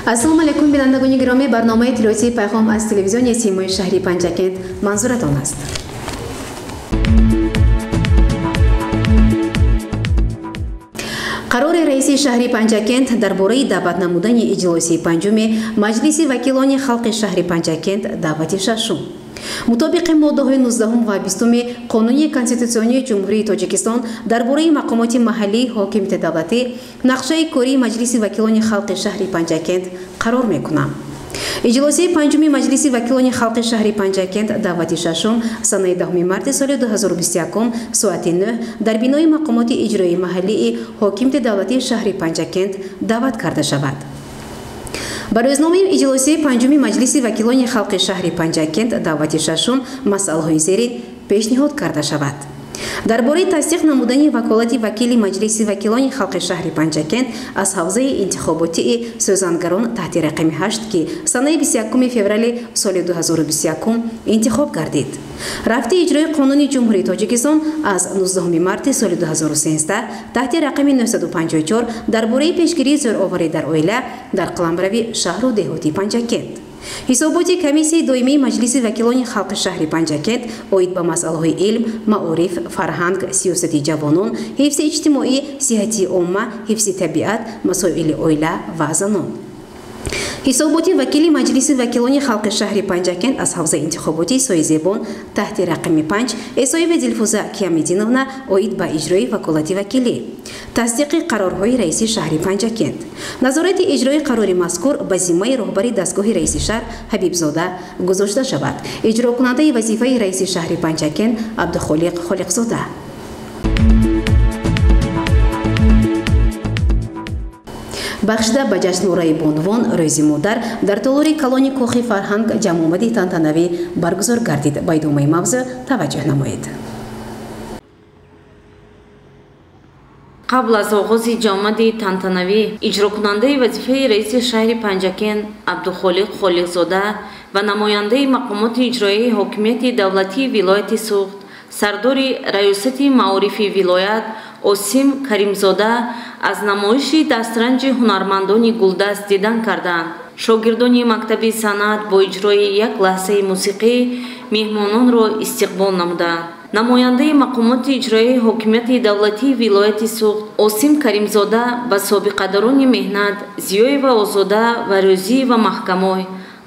Ассалому алайкум, бинандагони гиромӣ, барномаи иттилоотии Пайғом аз телевизиони Симои шаҳри Панҷакент манзуратон аст. Қарори раиси шаҳри Панҷакент дар бораи даъват намудани иҷлосии панҷуми Маҷлиси вакилони халқи шаҳри Панҷакент даъвати шашум. Мутобиқи моддаҳои 19 ва 20 Қонуни Конститутсионии Ҷумҳурии Тоҷикистон дар бораи мақомоти маҳаллии ҳокимияти давлатӣ нақшаи кории Маҷлиси вакилони халқи шаҳри Панҷакент қарор мекунам. Иҷлосияи панҷуми Маҷлиси вакилони халқи шаҳри Панҷакент даъвати шашум санаи 10 марти соли 2021 соати 9 дар бинои мақомоти иҷроии маҳаллии ҳокимияти давлатии шаҳри Панҷакент даъват карда шавад. Ба рӯзномаи иҷлосияи панҷуми Маҷлиси вакилони халқи шаҳри Панҷакент даъвати шашум масъалаҳои зерин пешниҳод карда шавад. Дар бораи тасдиқ намудани ваколати вакили Маҷлиси вакилони халқи шаҳри Панҷакент аз ҳавзаи интихоботии сӯзангарон таҳти рақами 8, ки санаи 21 феврали соли 2021 интихоб гардид. Рафти иҷрои Қонуни Ҷумҳурии Тоҷикистон аз 19 марти соли 2013 таҳти рақами 954 дар бораи пешгирии зӯроварӣ дар оила дар қаламрави шаҳру деҳоти Панҷакент. Ҳисоботи Комиссияи доимии Маҷлиси вакилони халқи шаҳри Панҷакент оид ба масъалаҳои илм, маориф, фарҳанг, сиёсати ҷавонон, ҳифзи иҷтимоӣ, сиҳати омма, ҳифзи табиат, масоили оила ва занон. Ҳисоботи вакили Маҷлиси вакилони халқи шаҳри Панҷакент аз ҳавзаи интихоботии Соизебон таҳти рақами 5 Эсоева Дилфуза Киямидиновна оид ба иҷрои ваколати вакилӣ. Тасдиқи қарорҳои раиси шаҳри Панҷакент. Назорати иҷрои қарори мазкур ба зиммаи роҳбари дастгоҳи раиси шаҳр Ҳабибзода гузошта шавад. Иҷрокунандаи вазифаи раиси шаҳри Панҷакент Абдухолиқ Холиқзода. Бахшида ба ҷашнвораи бонувон Рӯзи модар дар толори калони кохи фарҳанг ҷамъомади тантанавӣ баргузор гардид. Ба идомаи мавзӯъ таваҷҷӯҳ намоед. Қабл аз оғози ҷамъомади тантанавӣ иҷрокунандаи вазифаи раиси шаҳри Панҷакент Абдухолиқ Холиқзода ва намояндаи мақомоти иҷроияи ҳокимияти давлатии вилояти Суғд, сардори раёсати маорифи вилоят Осим Каримзода аз намоиши дастранҷи ҳунармандони гулдаст дидан карданд. Шогирдони мактаби санъат бо иҷрои як лаҳзаи мусиқӣ меҳмононро истиқбол намуданд. Намояндаи мақомоти иҷроияи ҳокимияти давлатии вилояти Суғд Осим Каримзода ба собиқадорони меҳнат Зиёева Озода ва Рӯзиева Маҳкамой,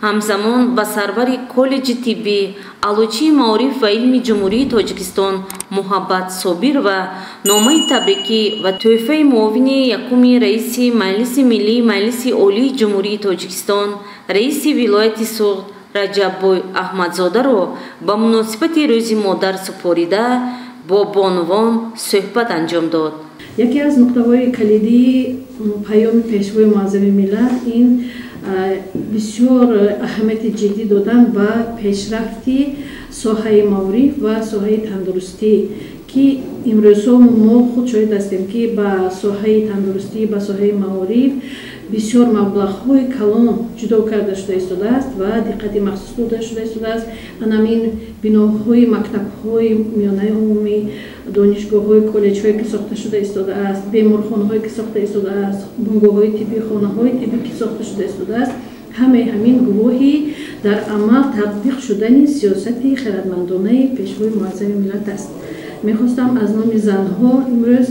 ҳамзамон ба сарвари коллеҷи тиббӣ, аълочии маориф ва илми Ҷумҳурии Тоҷикистон Муҳаббат Собирова номаи табрикӣ ва тӯҳфаи муовини якуми раиси Маҷлиси Миллии Маҷлиси Олии Ҷумҳурии Тоҷикистон, раиси вилояти Суғд Раҷаббой Аҳмадзодаро ба муносибати Рӯзи модар супорида бо бонувон суҳбат анҷом дод. Яке аз нуқтаҳои калидии паёми Пешвои муаззами миллат ин бисёр аҳамияти ҷиддӣ додан ба пешрафти соҳаи маориф ва соҳаи тандурустӣ, ки имрӯзҳо мо худ шоҳид ҳастем, ки ба соҳаи тандурустӣ, ба соҳаи маориф бисёр маблағҳои калон ҷудо карда шуда истодааст ва диққати махсус дода шуда истодааст. Анамин биноҳои мактабҳои миёнаи умумӣ, донишгоҳҳои коллеҷҳое ки сохта шуда истодааст, беморхонаҳое ки сохта истодааст, бунгоҳҳои тиббӣ, хонаҳои тиббӣ ки сохта шуда истодааст, ҳамаи ҳамин гувоҳи дар амал татбиқ шудани сиёсати хирадмандонаи Пешвои муаззами миллат аст. Мехостам аз номи занҳо имрӯз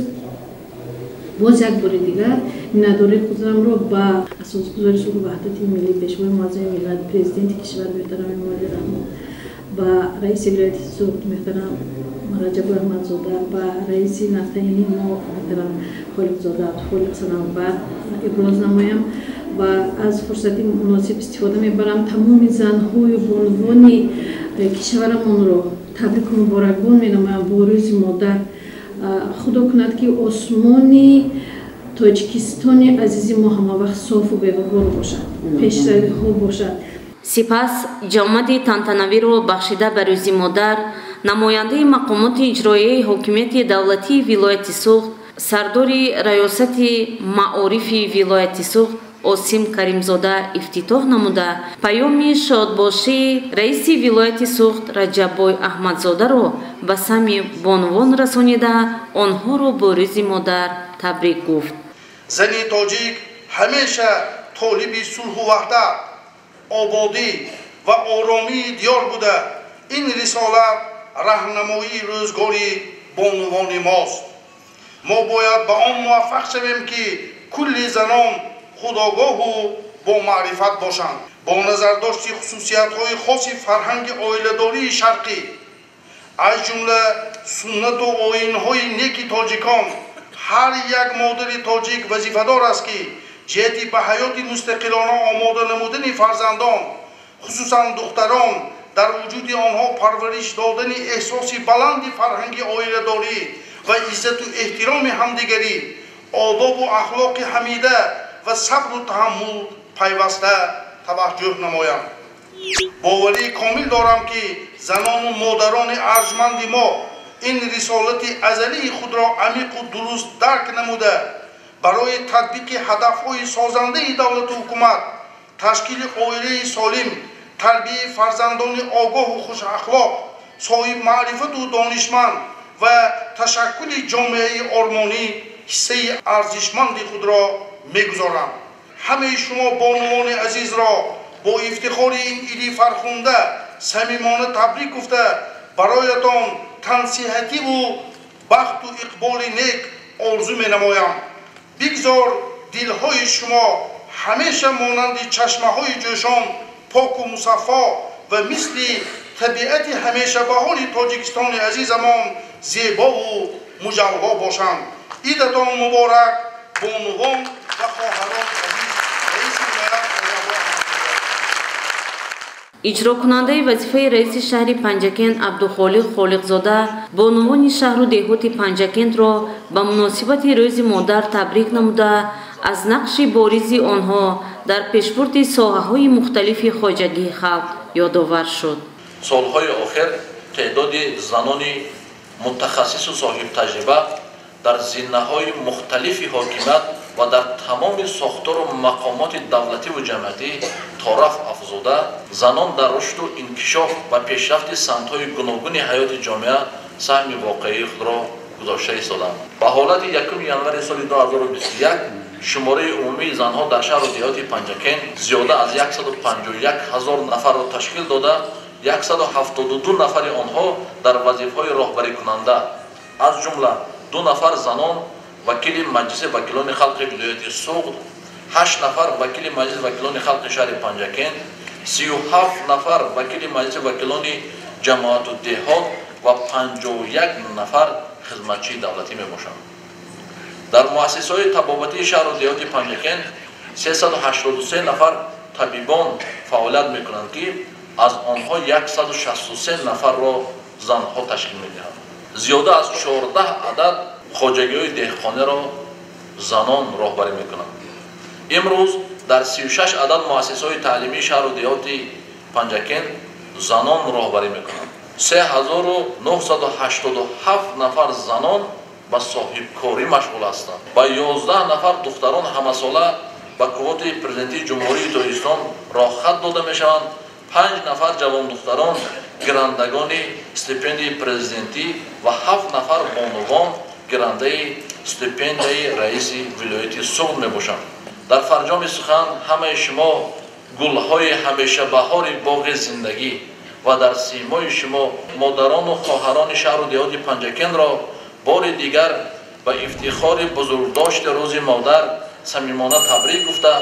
боз як бори дигар миннатдории худамро ба асосгузори сулҳу ваҳдати миллӣ, Пешвои муаззами миллат, президенти кишвар муҳтарам Эмомалӣ Раҳмон, ба раиси вилояти Суғд муҳтарам Раҷаббой Аҳмадзода, ба раиси нафтаини мо муҳтарам Холиқзода Абдухолиқ Санавбар иброз намоям ва аз фурсати муносиб истифода мебарам тамоми занҳою бонувони кишварамонро табрику муборакбон менамоям бо Рӯзи модар. Худо кунад, ки осмони Тоҷикистони азизи мо ҳамавақт софу беғубор бошад, пешравиҳо бошад. Сипас ҷамъияти тантанавиро бахшида ба Рӯзи модар намояндаи мақомоти иҷроияи ҳокимияти давлатии вилояти Суғд, сардори раёсати маорифи вилояти Суғд Осим Каримзода ифтитоҳ намуда, паёми шодбошии раиси вилояти Суғд Раҷаббой Аҳмадзодаро ба самъи бонувон расонида, онҳоро бо Рӯзи модар табрик гуфт. Зани тоҷик ҳамеша толиби сулҳу ваҳдат, ободӣ ва оромии диёр буда, ин рисолат раҳнамоии рӯзгори бонувони мост. Мо бояд ба он муваффақ шавем, ки кулли занон худогоҳу бомаърифат бошанд. Бо назардошти хусусиятҳои хоси фарҳанги оиладории шарқӣ, аз ҷумла суннату оинҳои неки тоҷикон, ҳар як модари тоҷик вазифадор аст, ки ҷиҳати ба ҳаёти мустақилона омода намудани фарзандон, хусусан духтарон, дар вуҷуди онҳо парвариш додани эҳсоси баланди фарҳанги оиладорӣ ва иззату эҳтироми ҳамдигарӣ, одобу ахлоқи ҳамида ва сабру таҳаммул пайваста таваҷҷӯҳ намоянд. Боварии комил дорам, ки занону модарони арҷманди мо ин рисолати азалии худро амиқу дуруст дарк намуда, барои татбиқи ҳадафҳои созандаи давлату ҳукумат, ташкили оилаи солим, тарбияи фарзандони огоҳу хушахлоқ, соҳибмаърифату донишманд ва ташаккули ҷомеаи ормонӣ ҳиссаи арзишманди худро мегузоранд. Ҳамаи шумо бонувони азизро бо ифтихори ин иди фархунда самимона табрик гуфта, бароятон тансиҳативу бахту иқболи нек орзу менамоям. Бигзор дилҳои шумо ҳамеша монанди чашмаҳои ҷӯшон поку мусаффо ва мисли табиати ҳамешабаҳори Тоҷикистони азизамон зебову муҷалло бошанд. Идатон муборак, бонувон ва хоҳарон азиз. Раиси вилоят. Иҷрокунандаи вазифаи раиси шаҳри Панҷакент Абдухолиқ Холиқзода бонувони шаҳру деҳоти Панҷакентро ба муносибати Рӯзи модар табрик намуда, аз нақши боризи онҳо дар пешбурди соҳаҳои мухталифи хоҷагии халқ ёдовар шуд. Солҳои охир теъдоди занони мутахассису соҳибтаҷриба дар зинаҳои мухталифи ҳокимият ва дар тамоми сохтору мақомоти давлативу ҷамъиятӣ тораф афзуда, занон дар рушду инкишоф ва пешрафти самтҳои гуногуни ҳаёти ҷомеа саҳми воқеии худро гузошта истоданд. Ба ҳолати 1 январи соли 2021 шумораи умумии занҳо дар шаҳру деҳоти Панҷакент зиёда аз 151 ҳазор нафарро ташкил дода, 172 нафари онҳо дар вазифаҳои роҳбарикунанда, аз ҷумла 2 нафар занон вакили Маҷлиси вакилони халқи вилояти Суғд, 8 нафар вакили Маҷлиси вакилони халқи шаҳри Панҷакент, 37 нафар вакили Маҷлиси вакилони ҷамоату деҳот ва 51 нафар хизматчии давлатӣ мебошанд. Дар муассисаҳои табобатии шаҳру деҳоти Панҷакент 383 нафар табибон фаъолият мекунанд, ки аз онҳо 163 нафарро занҳо ташкил медиҳанд. Зиёда аз 14 адад хоҷагиҳои деҳқониро занон роҳбарӣ мекунанд. Имрӯз дар 36 адад муассисаҳои таълимии шаҳру деҳоти Панҷакент занон роҳбарӣ мекунанд. 3987 нафар занон ба соҳибкорӣ машғул ҳастанд. Ба 11 нафар духтарон ҳамасола ба квотаи президентии Ҷумҳурии Тоҷикистон роҳхат дода мешаванд. 5 нафар ҷавондухтарон гирандагони стипендияи президентӣ ва 7 нафар бонувон гирандаи стипендияи раиси вилояти Суғд мебошанд. Дар фарҷоми сухан ҳамаи шумо гулҳои ҳамешабаҳори боғи зиндагӣ ва дар симои шумо модарону хоҳарони шаҳру деҳоти Панҷакентро бори дигар ба ифтихори бузургдошти Рӯзи модар самимона табрик гуфта,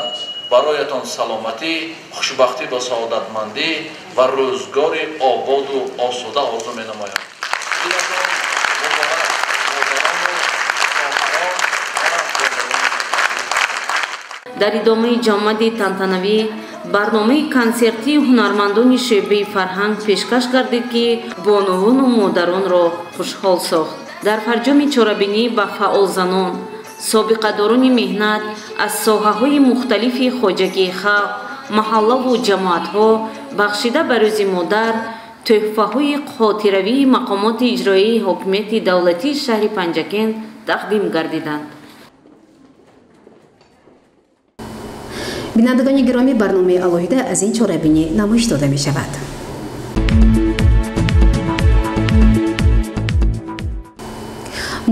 бароятон саломатӣ, хушбахтӣ ва саодатмандӣ ва рӯзгори ободу осуда орзу менамоям. Дар идомаи ҷамъияти тантанавӣ барномаи консертии ҳунармандони шӯъбаи фарҳанг пешкаш гардид, ки бонувону модаронро хушҳол сохт. Дар фарҷоми чорабинӣ ба фаъолзанон, собиқадорони меҳнат аз соҳаҳои мухталифи хоҷагии халқ, маҳаллаву ҷамоатҳо бахшида ба Рӯзи модар тӯҳфаҳои хотиравии мақомоти иҷроияи ҳокимияти давлатии шаҳри Панҷакент тақдим гардиданд. Бинандагони гиромӣ, барномаи алоҳида аз ин чорабинӣ намоиш дода мешавад.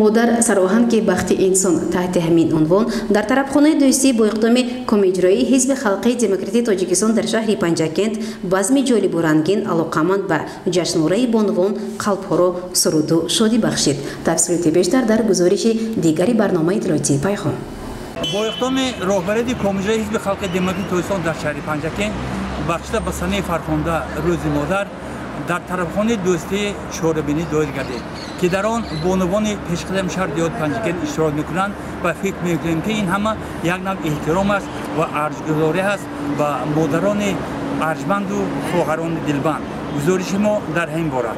Модар сароҳанги бахти инсон таҳти ҳамин унвон дар тарабхонаи дӯстӣ бо иқдоми Комиҷроии Ҳизби Халқии Демократии Тоҷикистон дар шаҳри Панҷакент базми ҷолибу рангин алоқаманд ба ҷашнвораи бонувон қалбҳоро суруду шодӣ бахшид. Тафсилоти бештар дар гузориши дигари барномаи иттилоотии Пайғом. Бо иқдоми роҳбарияти Комиҷроии Ҳизби Халқии Демократии Тоҷикистон дар шаҳри Панҷакент бахшида ба санаи фархунда Рӯзи модар дар тарабхонаи дӯстӣ чорабинӣ доир гардид, ки дар он бонувони пешқадами шаҳри деҳоти Панҷакент иштирок мекунанд ва фикр мекунем, ки ин ҳама як навъ эҳтиром аст ва арҷгузорӣ аст ба модарони арҷманду хоҳарони дилбанд. Гузориши мо дар ҳамин бора.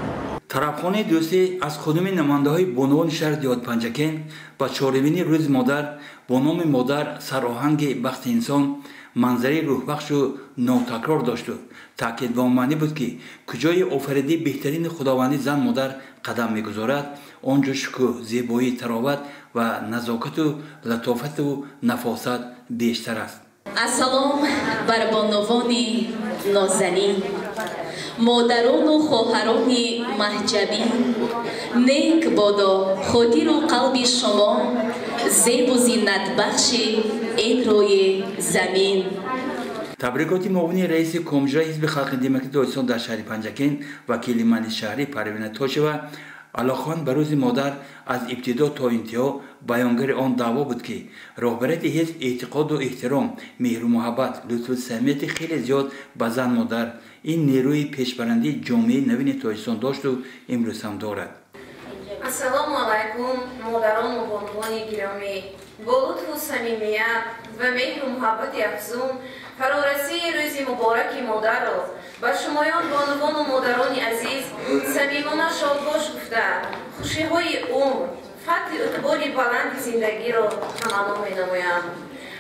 Тарабхонаи дӯстӣ аз худуми намояндаҳои бонувони шаҳри деҳоти Панҷакент ба чорабинии Рӯзи модар бо номи Модар сароҳанги бахти инсон манзараи рӯҳбахшу нотакрор дошту таъкид ба он маънӣ буд, ки куҷои офаридии беҳтарини худовандӣ зан модар қадам мегузорад, он ҷо шукӯҳ, зебоӣ, тароват ва назокату латофату нафосат бештар аст. Ассалом бар бонувони нозанин, модарону хоҳарони маҳҷабин. Нек бодо хотиру қалби шумо, зебу зинатбахши ин рӯи замин. Табрикоти муовини раиси Комиҷрои Ҳизби Халқи Демократии Тоҷикистон дар шаҳри Панҷакент, вакили маҷлиси шаҳрӣ Парвина Тошева алоқаманд ба Рӯзи модар аз ибтидо то интиҳо баёнгари он даъво буд, ки роҳбарияти ҳизб эътиқоду эҳтиром, меҳру муҳаббат, лутфу самимияти хеле зиёд ба зан модар, ин нерӯи пешбарандии ҷомеаи навини Тоҷикистон дошту имрӯз ҳам дорад. Ассалому алайкум, модарону бонувони гиромӣ. Бо лутфу самимият ва меҳру муҳаббати афзун фарорасии Рӯзи мубораки модарро ба шумоён бонувону модарони азиз самимона шодбош гуфта, хушиҳои умр, фатҳи иқболи баланди зиндагиро таманно менамоям.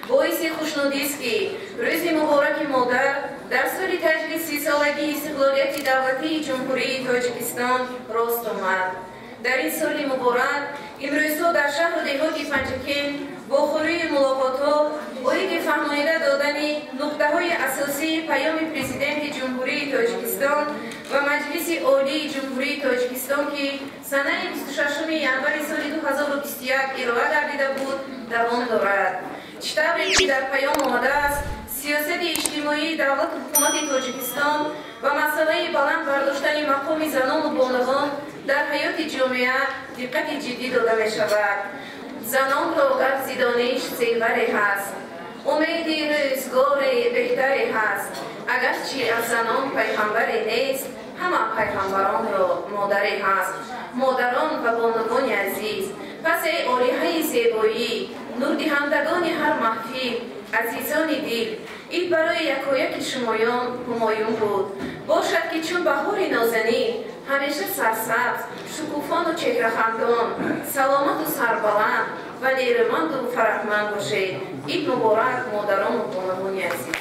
Боиси хушнудист, ки Рӯзи мубораки модар дар соли таҷлили 30-солагии истиқлолияти давлатии Ҷумҳурии Тоҷикистон рост омад. Дар ин соли муборак имрӯзҳо дар шаҳру деҳоти Панҷакент бохӯрии мулоқотҳо оиди фаҳмонида додани нуқтаҳои асосии паёми Президенти Ҷумҳурии Тоҷикистон ва Маҷлиси Олии Ҷумҳурии Тоҷикистон, ки санаи 26 январи соли 2021 ироа гардида буд, давом дорад. Чӣ тавре ки дар паём омадааст, сиёсати иҷтимоии давлату ҳукумати Тоҷикистон ва масъалаи баланд бардоштани мақоми занону бонувон дар ҳаёти ҷомеа диққати ҷиддӣ дода мешавад. Занонро гавзи дониш зеваре ҳаст, умеди рӯзгори беҳтаре ҳаст. Агарчи аз занон пайғамбаре нест, ҳама пайғамбаронро модаре ҳаст. Модарон ва бонувони азиз, пас эй олиҳаи зебоӣ, нурдиҳандагони ҳар маҳфил, азизони дил, ид барои якояки шумоён ҳумоюн буд. Бошад, ки чун баҳори нозанин ҳамеша сарсабз, шукуфону чеҳрахандон, саломату сарбаланд ва нерӯманду фараҳманд бошед. Ид муборак, модарону бонувони азиз.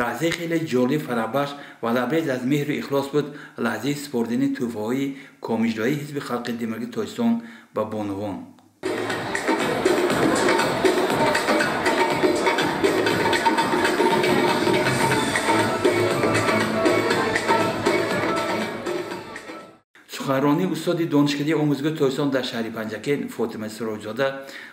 Лаҳзаи хеле ҷолиб, фараҳбахш ва лабрез аз меҳру ихлос буд лаҳзаи супордани тӯҳфаҳои Комиҷроии Ҳизби Халқи Демократии Тоҷикистон ба бонувон. Суханронии устоди донишкадаи омӯзгори Тоҷикистон дар шаҳри Панҷакент Фотима Сироҷзода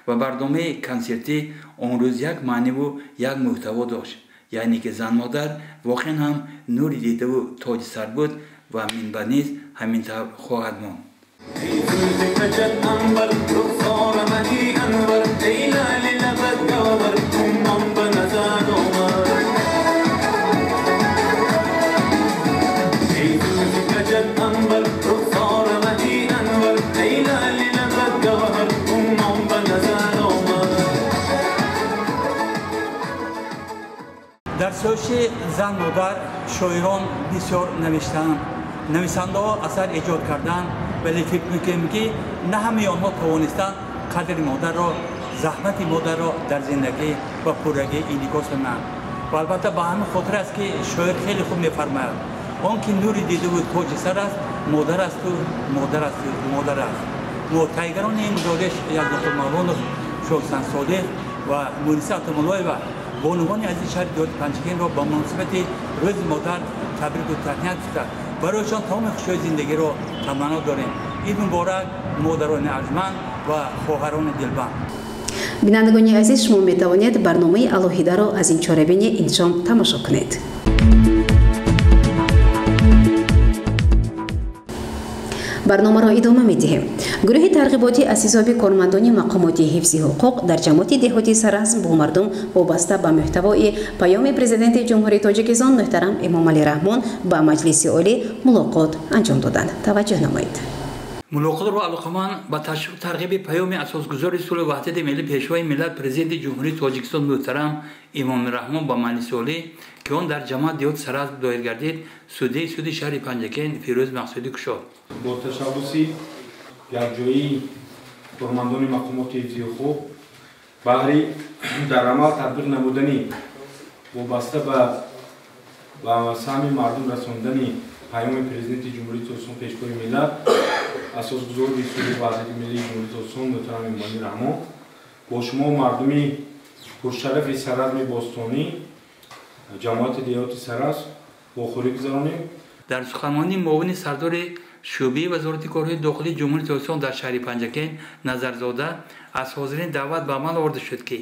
ва барномаи консертӣ он рӯз як маъниву як мӯҳтаво дошт, яъне ки зан модар воқеан ҳам нури дидаву тоҷи сар буд ва минбаъд низ ҳамин тавр хоҳад монд. Дар сӯши зан модар шоирон бисёр навиштаанд, нависандаҳо асар эҷод карданд, вале фикр мекунем, ки на ҳамаи онҳо тавонистанд қадри модарро заҳмати модарро дар зиндагӣ ба пуррагӣ инъикос менамояд. Ва албатта ба ҳамин хотир аст, ки шоир хеле хуб мефармояд: он ки нури дидаву тоҷи сар аст, модар асту, модар асту, модар аст. Мо таҳиягарони ин гузориш Яздоқул Мавлонов, Шоҳсан Солеҳ ва Муниса Атомуллоева бонувони азизи шаҳри деҳоти Панҷакентро ба муносибати Рӯзи модар табрику таҳният гуфта, барояшон тамоми хушиҳои зиндагиро таманно дорем. Ид муборак, модарони арҷманд ва хоҳарони дилбанд. Бинандагони азиз, шумо метавонед барномаи алоҳидаро аз ин чорабини ин шом тамошо кунед. Барномаро идома медиҳем. Гурӯҳи тарғиботӣ аз ҳисоби кормандони мақомоти ҳифзи ҳуқуқ дар ҷамоати деҳоти Саразм бо мардум вобаста ба муҳтавои паёми Президенти Ҷумҳурии Тоҷикистон муҳтарам Эмомалӣ Раҳмон ба Маҷлиси Олӣ мулоқот анҷом доданд. Таваҷҷӯҳ намоед. Мулоқотро алоқаманд ба ташвиқу тарғиби паёми асосгузори сулҳу ваҳдати миллӣ, Пешвои миллат, Президенти Ҷумҳурии Тоҷикистон муҳтарам Эмомалӣ Раҳмон ба Маҷлиси Олӣ, ки он дар ҷамоат деҳоти Саразм доир гардид, судяи суди шаҳри Панҷакент Фирӯз Мақсудӣ кушод. Бо ташаббуси якҷоии кормандони мақомоти ҳифзи ҳуқуқ баҳри дар амал татбиқ намудани вобаста ба саҳми мардум расондани паёми Президенти Ҷумҳурии Тоҷикистон, Пешвои миллат, асосгузори сулҳу ваҳдати миллии Ҷумҳурии Тоҷикистон муҳтарам Эмомалӣ Раҳмон бо шумо мардуми пуршарафи Саразми бостонӣ, ҷамоати деҳоти Саразм вохӯрӣ гузаронем. Дар суханронии муовини сардори шӯъбаи Вазорати корҳои дохилии Ҷумҳурии Тоҷикистон дар шаҳри Панҷакент Назарзода аз ҳозирин даъват ба амал оварда шуд, ки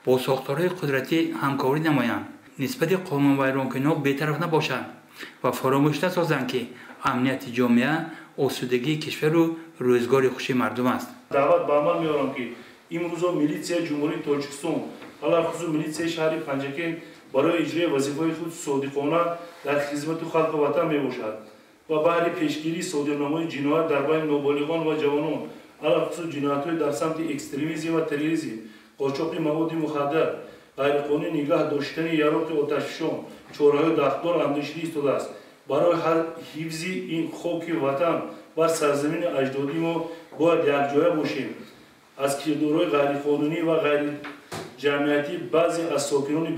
бо сохторҳои қудратӣ ҳамкорӣ намоянд, нисбати қонунвайронкуниҳо бетараф набошанд ва фаромӯш насозанд, ки амнияти ҷомеа осудагии кишвару рӯзгори хуши мардум аст. Даъват ба амал меорам, ки имрӯзо милитсияи Ҷумҳурии Тоҷикистон, алалхусус милитсияи шаҳри Панҷакент барои иҷрои вазифаҳои худ содиқона дар хизмату халқу ватан мебошад ва баҳри пешгирии содирнамои ҷиноят дар байни ноболиғон ва ҷавонон, алалхусус ҷиноятҳои дар самти экстремизм ва терроризм, қочоқи маводи мухаддар, ғайриқонунӣ нигаҳ доштани яроқи оташфишон чораҳои дахлдор андешида истодааст. Барои ҳифзи ин хоки ватан ва сарзамини аҷдодии мо бояд якҷоя бошем. Аз кирдорҳои ғайриқонунӣ ва ғайриҷамъиятӣ баъзе аз сокинони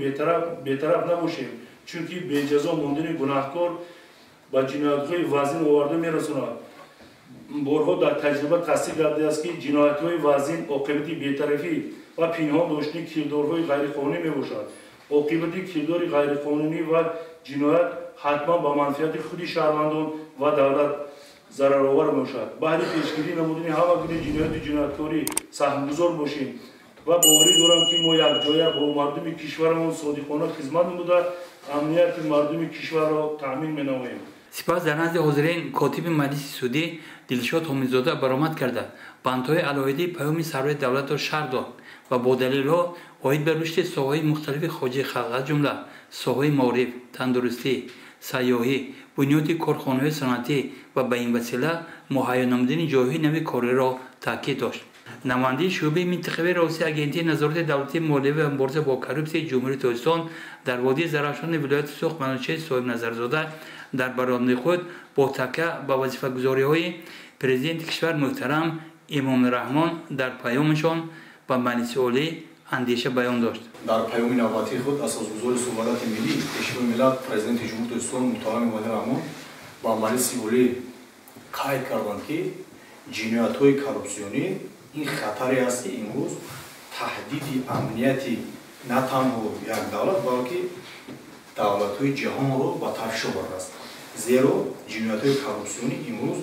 бетараф набошем, чунки беҷазо мондани гунаҳкор ба ҷиноятҳои вазин оварда мерасонад. Борҳо дар таҷриба тасдиқ гардидааст, ки ҷиноятҳои вазин оқибати бетарафӣ ва пинҳон доштани кирдорҳои ғайриқонунӣ мебошад. Оқибати кирдори ғайриқонунӣ ва ҷиноят ҳатман ба манфиати худи шаҳрвандон ва давлат зараровар мебошад. Баҳри пешгирӣ намудани ҳама гуна ҷинояту ҷинояткорӣ саҳмгузор бошем ва боварӣ дорам, ки мо якҷоя бо мардуми кишварамон содиқона хизмат намуда амнияти мардуми кишварро таъмин менамоем. Сипас дар назди ҳозирин котиби Маҷлиси судӣ Дилшод Ҳомидзода баромад карда, бандҳои алоҳидаи паёми сарвари давлатро шарҳ дод ва бо далелҳо оид ба рушди соҳаҳои мухталифи хоҷагии халқ, аз ҷумла соҳаҳои маориф, тандурустӣ, сайёҳӣ, бунёди корхонаҳои саноатӣ ва ба ин васила муҳайё намудани ҷойҳои нави кориро таъкид дошт. Намояндаи шӯъбаи минтақавии раёсати Агентии назорати давлатии молиявӣ ва мубориза бо коррупсияи Ҷумҳурии Тоҷикистон дар водии Зарафшони вилояти Суғд Манучеҳр Соҳибназарзода дар баромади худ бо такя ба вазифагузориҳои Президенти кишвар муҳтарам Эмомалӣ Раҳмон дар паёмашон ба Маҷлиси Олӣ андеша баён дошт. Дар паёми навбатии худ асосгузори сулҳу ваҳдати миллӣ, Пешвои миллат, Президенти Ҷумҳурии Тоҷикистон муҳтарам Эмомалӣ Раҳмон ба Маҷлиси Олӣ қайд карданд, ки ҷиноятҳои коррупсионӣ ин хатаре аст, ки имрӯз таҳдиди амнияти на танҳо як давлат, балки давлатҳои ҷаҳонро ба ташвиш овардааст. Зеро ҷиноятҳои коррупсионӣ имрӯз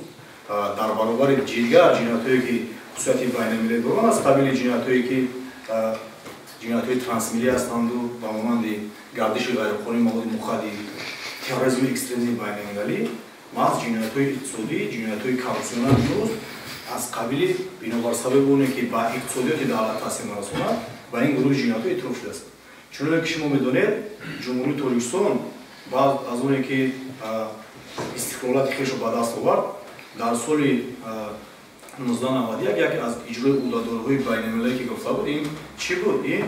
дар баробари дигар ҷиноятҳое, ки хусусияти байналмилалӣ доранд, аз қабили ҷиноятҳое, ки ҷиноятҳои трансмиллӣ ҳастанду ба монанди гардиши ғайриқонунии маводи мухаддир, терроризму экстремизми байналмилалӣ, маҳз ҷиноятҳои иқтисодӣ, ҷиноятҳои коррупсионӣ имрӯз аз қабили бинобар сабаби оне, ки ба иқтисодиёти давлат таъсир мерасонад, ба ин гурӯҳи ҷиноятҳо эътироф шудааст. Чуноне ки шумо медонед, Ҷумҳурии Тоҷикистон баъд аз оне, ки истиқлолияти хешро ба даст овард, дар соли 1991 яке аз иҷрои ӯҳдадориҳои байналмилалие, ки гуфта буд, ин чӣ буд? Ин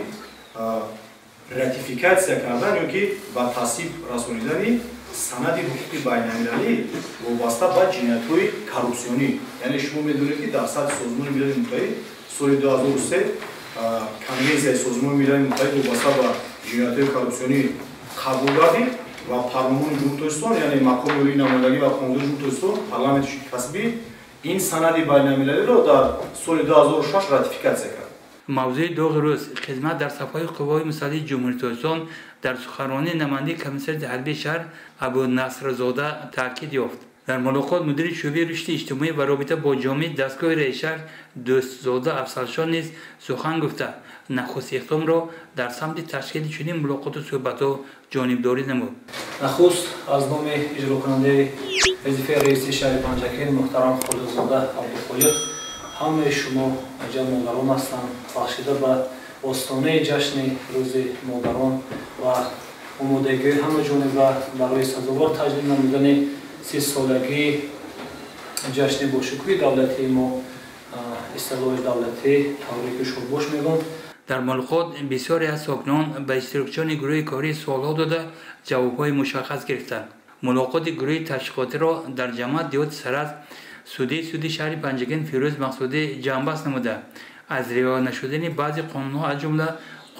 ратификатсия кардан ё ки ба тасвиб расонидани санади ҳуқуқи байналмилалӣ вобаста ба ҷиноятҳои коррупсионӣ. Яъне шумо медонед, ки дар сатҳи Созмони Милали Муттаҳид соли 2003 Конвенсияи Созмони Милали Муттаҳид вобаста ба ҷиноятҳои коррупсионӣ қабул гардид ва Парлумони Ҷумҳурии Тоҷикистон, яъне мақоми олии намояндагӣ ва қонунгузории Ҷумҳурии Тоҷикистон, парламенти касбӣ ин санади байналмилалиро дар соли 2006 ратификатсия кард. Мавзӯи доғи рӯз хизмат дар сафҳои қувваҳои мусаллаҳи Ҷумҳурии Тоҷикистон дар суханронии намояндаи комиссариати ҳарбии шаҳр Абунасрзода таъкид ёфт. Дар мулоқот мудири шӯъбаи рушди иҷтимоӣ ва робита бо ҷомеаи дастгоҳи раиси шаҳр Дӯстзода Афзалшоҳ низ сухан гуфта, нахуст иқдомро дар самти ташкили чунин мулоқоту суҳбатҳо ҷонибдорӣ намуд. Нахуст аз номи иҷрокунандаи вазифаи раиси шаҳри Панҷакент муҳтарам Холиқзода Абдухолиқ ҳамаи шумо аҷаб модарон ҳастанд, бахшида ба остонаи ҷашни рӯзи модарон ва омодагиҳои ҳамаҷониба барои сазовор таҷлил намудани 30-солагии ҷашни бошукӯҳи давлатии мо истиқлоли давлатӣ табрику шодбош мегӯм. Дар мулоқот бисёре аз сокинон ба иштирокчиёни гурӯҳи корӣ суолҳо дода ҷавобҳои мушаххас гирифтанд. Мулоқоти гурӯҳи ташкилотиро дар ҷамоат деҳоти Саразм судии суди шаҳри Панҷакент Фирӯз Мақсудӣ ҷамъбаст намуда, аз риоя нашудани баъзе қонунҳо аз ҷумла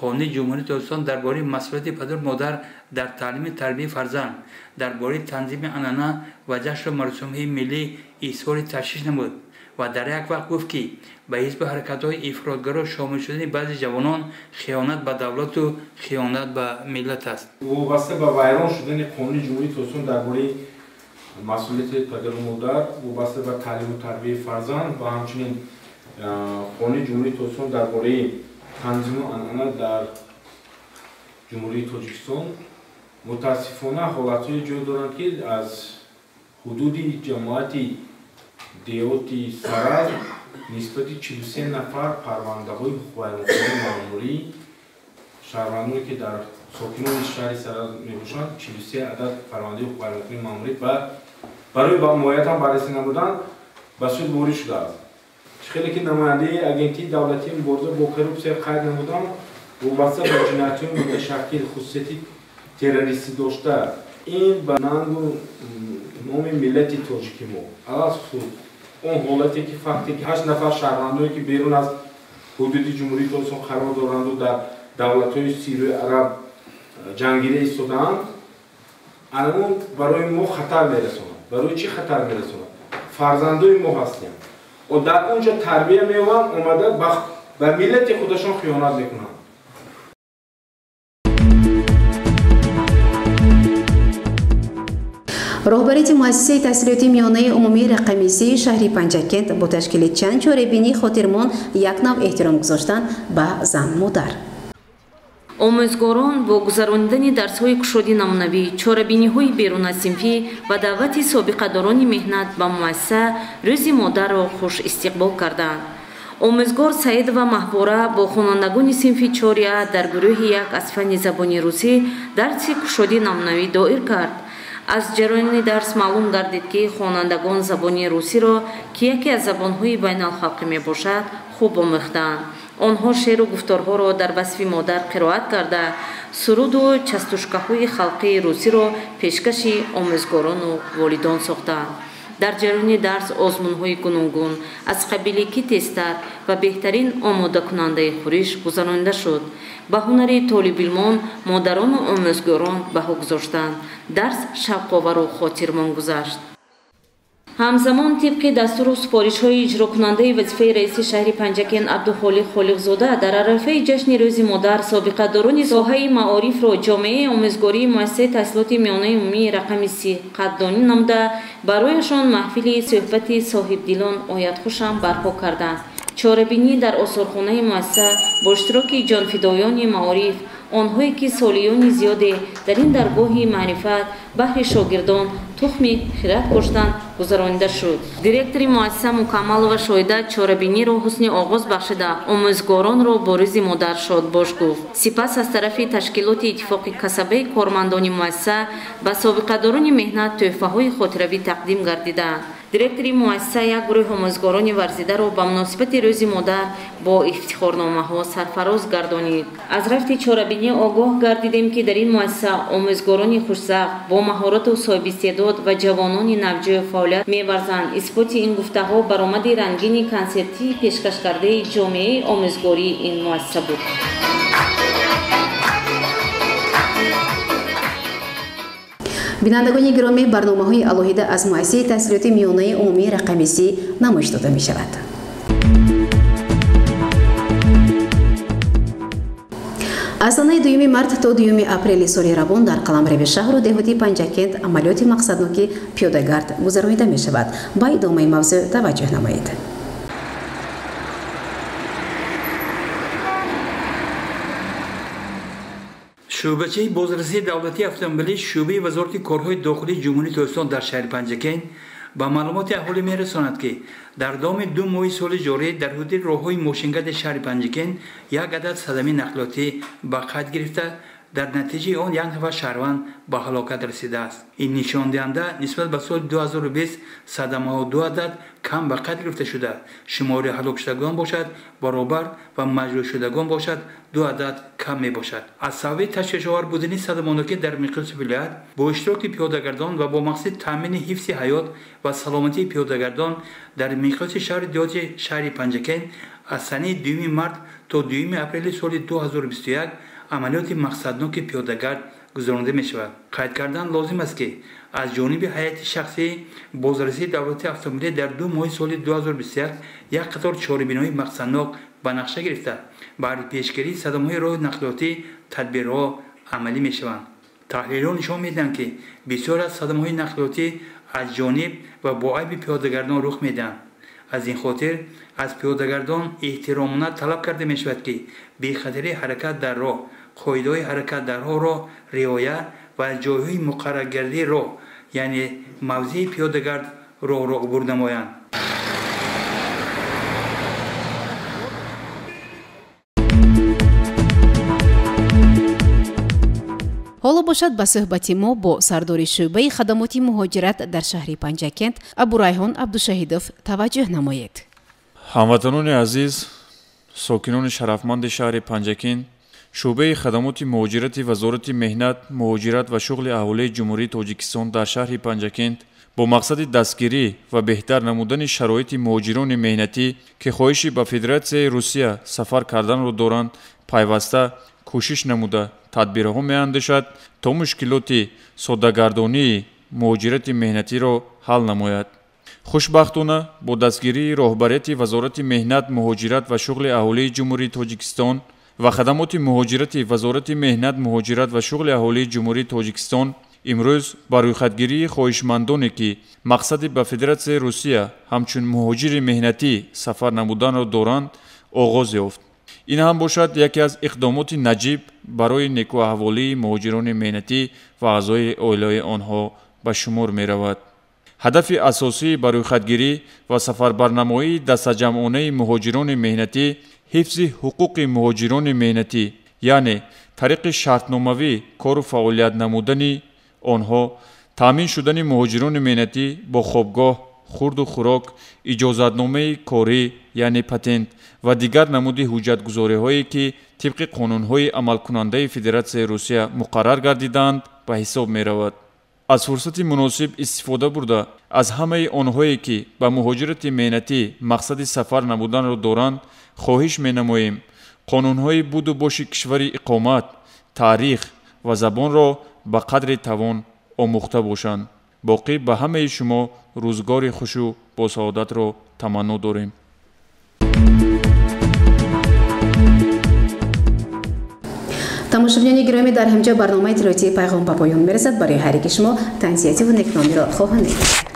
Қонуни Ҷумҳурии Тоҷикистон дар бораи масъулияти падару модар дар таълими тарбияи фарзанд, дар бораи танзими анъана ва ҷашну маросимҳои миллӣ изҳори ташвиш намуд ва дар як вақт гуфт, ки ба ҳизбу ҳаракатҳои ифротгаро шомил шудани баъзе ҷавонон хиёнат ба давлату хиёнат ба миллат аст. Вобаста ба вайрон шудани Қонуни Ҷумҳурии Тоҷикистон дар бораи масъулияти падару модар, вобаста ба таълиму тарбияи фарзанд ва ҳамчунин Қонуни Ҷумҳурии Тоҷикистон дар бораи танзиму анъана дар Ҷумҳурии Тоҷикистон, мутаассифона ҳолатҳое ҷой доранд, ки аз ҳудуди ҷамоати деҳоти Саразм нисбати 43 нафар парвандаҳои ҳуқуқвайронкунии маъмурӣ, шаҳрвандоне ки дар сокинони шаҳри Саразм мебошанд, 43 адад парвандаи ҳуқуқвайронкунии маъмурӣ барои ба муоятан баррасӣ намудан ба суд ворид шудааст. Хеле ки намояндаи агентии давлатии мубориза бо коррупсия қайд намудам, вобаста ба ҷиноятҳои муташаккил хусусияти террористӣ дошта, ин ба нангу номи миллати тоҷики мо алалхусус он ҳолате ки факте ки 8 нафар шаҳрвандое ки берун аз ҳудуди Ҷумҳурии Тоҷикистон қарор доранду дар давлатҳои Сирияи Араб ҷангира истодаанд, анамон барои мо хатар мерасонад. Барои чӣ хатар мерасонад? Фарзандои мо ҳастем, дар он ҷо тарбия меёбанд, омада ба миллати худашон хиёнат мекунанд. Роҳбарияти муассисаи таҳсилоти миёнаи умумии рақами 3 шаҳри Панҷакент бо ташкили чанд чорабинии хотирмон як нав эҳтиром гузоштан ба зан-модар. Омӯзгорон бо гузаронидани дарсҳои кушоди намунавӣ, чорабиниҳои берунасинфӣ ва даъвати собиқадорони меҳнат ба муассиса рӯзи модарро хуш истиқбол карданд. Омӯзгор Саидова Маҳбура бо хонандагони синфи 4А дар гурӯҳи 1 аз фанни забони русӣ дарси кушоди намунавӣ доир кард. Аз ҷараёни дарс маълум гардид, ки хонандагон забони русиро, ки яке аз забонҳои байналхалқӣ мебошад, хуб омӯхтаанд. Онҳо шеъру гуфторҳоро дар васфи модар қироат карда, суруду частушкаҳои халқии русиро пешкаши омӯзгорону волидон сохтанд. Дар ҷараёни дарс озмунҳои гуногун аз қабили ки тезтар ва беҳтарин омодакунандаи хӯриш гузаронида шуд. Ба ҳунари толибилмон модарону омӯзгорон баҳо гузоштанд. Дарс шавқовару хотирмон гузашт. Ҳамзамон тибқи дастуру супоришҳои иҷрокунандаи вазифаи раиси шаҳри Панҷакент Абдухолиқ Холиқзода дар арафаи ҷашни рӯзи модар собиқадорони соҳаи маорифро ҷомеаи омӯзгории муассисаи таҳсилоти миёнаи умумии рақами 30 қадрдонӣ намуда, барояшон маҳфили суҳбати соҳибдилон оятхушам барпо карданд. Чорабинӣ дар осорхонаи муассиса бо иштироки ҷонфидоёни маориф, онҳое ки солиёни зиёде дар ин даргоҳи маърифат баҳри шогирдон тухми хират коштанд, гузаронида шуд. Директори муассиса Мукаммалова Шоида чорабиниро ҳусни оғоз бахшида, омӯзгоронро бо рӯзи модар шодбош гуфт. Сипас аз тарафи ташкилоти иттифоқи касабаи кормандони муассиса ба собиқадорони меҳнат тӯҳфаҳои хотиравӣ тақдим гардиданд. Директори муассиса як гурӯҳи омӯзгорони варзидаро ба муносибати Рӯзи модар бо ифтихорномаҳо сарфароз гардонид. Аз рафти чорабинӣ огоҳ гардидем, ки дар ин муассиса омӯзгорони хушзавқ, бо маҳорату соҳибистеъдод ва ҷавонони навҷӯ фаъолият меварзанд. Исботи ин гуфтаҳо баромади рангини консертии пешкашкардаи ҷомеаи омӯзгории ин муассиса буд. Бинандагони гиромӣ, барномаҳои алоҳида аз муассисаи таҳсилоти миёнаи умумии рақами 30 намоиш дода мешавад. Аз санаи 2 март то 2 апрели соли равон дар қаламрави шаҳру деҳоти Панҷакент амалиёти мақсадноки пиёдагард гузаронида мешавад. Ба идомаи мавзӯъ таваҷҷӯҳ намоед. Шӯъбачаи бозрасии давлатии автомобилӣ шӯъбаи Вазорати корҳои дохилии Ҷумҳурии Тоҷикистон дар шаҳри Панҷакент ба маълумоти аҳолӣ мерасонад, ки дар давоми 2 моҳи соли ҷорӣ дар ҳудуди роҳҳои мошингарди шаҳри Панҷакент як адад садамаи нақлиётӣ ба қайд гирифта, дар натиҷаи он як нафар шаҳрванд ба ҳалокат расидааст. Ин нишондиҳанда нисбат ба соли 2020 садамаҳо 2 адад кам ба қайд гирифта шуда, шумори ҳалокшудагон бошад баробар ва маҷрӯҳшудагон бошад 2 адад кам мебошад. Аз сабаби ташвишовар будани садамонокӣ дар миқёси вилоят бо иштироки пиёдагардон ва бо мақсади таъмини ҳифзи ҳаёт ва саломатии пиёдагардон дар миқёси шаҳри деҳоти шаҳри Панҷакент аз санаи 2 март то 2 апрели соли 2021 амалиёти мақсадноки пиёдагард гузаронида мешавад. Қайд кардан лозим аст, ки аз ҷониби ҳайати шахсии бозрасии давлатии автомобилӣ дар 2 моҳи соли 2021 як қатор чорабиниҳои мақсаднок ба нақша гирифта, баъди пешгирии садамаҳои роҳи нақлиётӣ тадбирҳо амалӣ мешаванд. Таҳлилҳо нишон медиҳанд, ки бисёр аз садамаҳои нақлиётӣ аз ҷониб ва бо айби пиёдагардон рух медиҳанд. Аз ин хотир аз пиёдагардон эҳтиромона талаб карда мешавад, ки бехатарии ҳаракат дар роҳ, қоидаҳои ҳаракат дар роҳро риоя ва аз ҷойҳои муқарраргардии роҳ, яъне мавзеи пиёдагард, роҳро убур намоянд. Ҳоло бошад ба суҳбати мо бо сардори шӯъбаи хадамоти муҳоҷират дар шаҳри Панҷакент Абурайҳон Абдушаҳидов таваҷҷӯҳ намоед. Ҳамватанони азиз, сокинони шарафманди шаҳри Панҷакент, шӯъбаи хадамоти муҳоҷирати Вазорати меҳнат, муҳоҷират ва шуғли аҳолии Ҷумҳурии Тоҷикистон дар шаҳри Панҷакент бо мақсади дастгирӣ ва беҳтар намудани шароити муҳоҷирони меҳнатӣ, ки хоҳиши ба Федератсияи Русия сафар карданро доранд, пайваста кӯшиш намуда тадбирҳо меандешад то мушкилоти соддагардонии муҳоҷирати меҳнатиро ҳал намояд. Хушбахтона бо дастгирии роҳбарияти Вазорати меҳнат, муҳоҷират ва шуғли аҳолии Ҷумҳурии Тоҷикистон ва хадамоти муҳоҷирати Вазорати меҳнат, муҳоҷират ва шуғли аҳолии Ҷумҳурии Тоҷикистон имрӯз ба рӯйхатгирии хоҳишмандоне, ки мақсади ба Федератсияи Русия ҳамчун муҳоҷири меҳнатӣ сафар намуданро доранд, оғоз ёфт. Ин ҳам бошад яке аз иқдомоти наҷиб барои некӯаҳволии муҳоҷирони меҳнатӣ ва аъзои оилаи онҳо ба шумор меравад. Ҳадафи асосии ба рӯйхатгирӣ ва сафарбарнамоии дастаҷамъонаи муҳоҷирони меҳнатӣ ҳифзи ҳуқуқи муҳоҷирони меҳнатӣ, яъне тариқи шартномавӣ кору фаъолият намудани онҳо, таъмин шудани муҳоҷирони меҳнатӣ бо хобгоҳ, хурду хӯрок, иҷозатномаи корӣ, яъне патент ва дигар намуди ҳуҷҷатгузориҳое, ки тибқи қонунҳои амалкунандаи Федератсияи Русия муқаррар гардидаанд, ба ҳисоб меравад. Аз фурсати муносиб истифода бурда, аз ҳамаи онҳое, ки ба муҳоҷирати меҳнатӣ мақсади сафар намуданро доранд, хоҳиш менамоем қонунҳои буду боши кишвари иқомат, таърих ва забонро ба қадри тавон омӯхта бошанд. Боқӣ ба ҳамаи шумо рӯзгори хушу босаодатро таманно дорем. Тамошобинони гиромӣ, дар ҳамҷо барномаи иттилоотии Пайғом ба поён мерасад. Барои ҳар яки шумо тансиятиву некномиро хоҳонем.